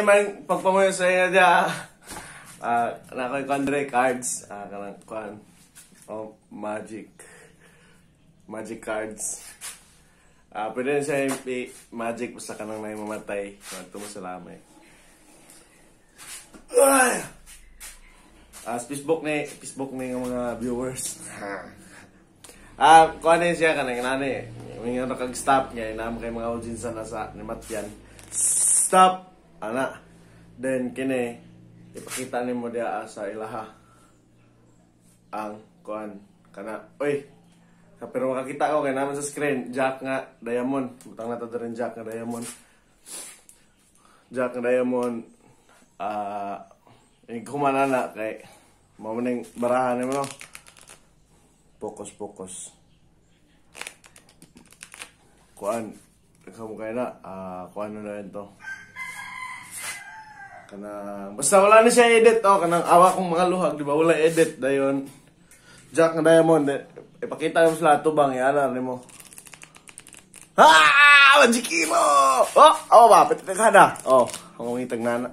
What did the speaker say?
man pagpamuyo sa inyo dia. Nakoy Andre cards, kanang kuan. Oh, magic cards. Pwede siya magic basta kanang may mamatay. Tumusalamay. Facebook ni ng mga viewers. Kuan din siya kanang nani. May nakag-stop niya, inam kay mga audience na sa ni Matyan. Stop ana. Then kini ipakita nimo dia sa ilaha ang kuan kana. Oy. Pero makakita ko kay naman sa screen jack nga diamond. Butang na to rin jack nga diamond. Jack nga diamond. Kumana na kay mao ning barahan nimo no. Focus. Kuan kamu kay na kuan na rin to. Kanang basta wala na siya edit kanang awa kong mga luhag di ba wala edit dayon. Jack nga diamond ipakita mo sa lato bang yana nimo. Majiki mo. Awa ba pit ka na. Ang ngitag nana.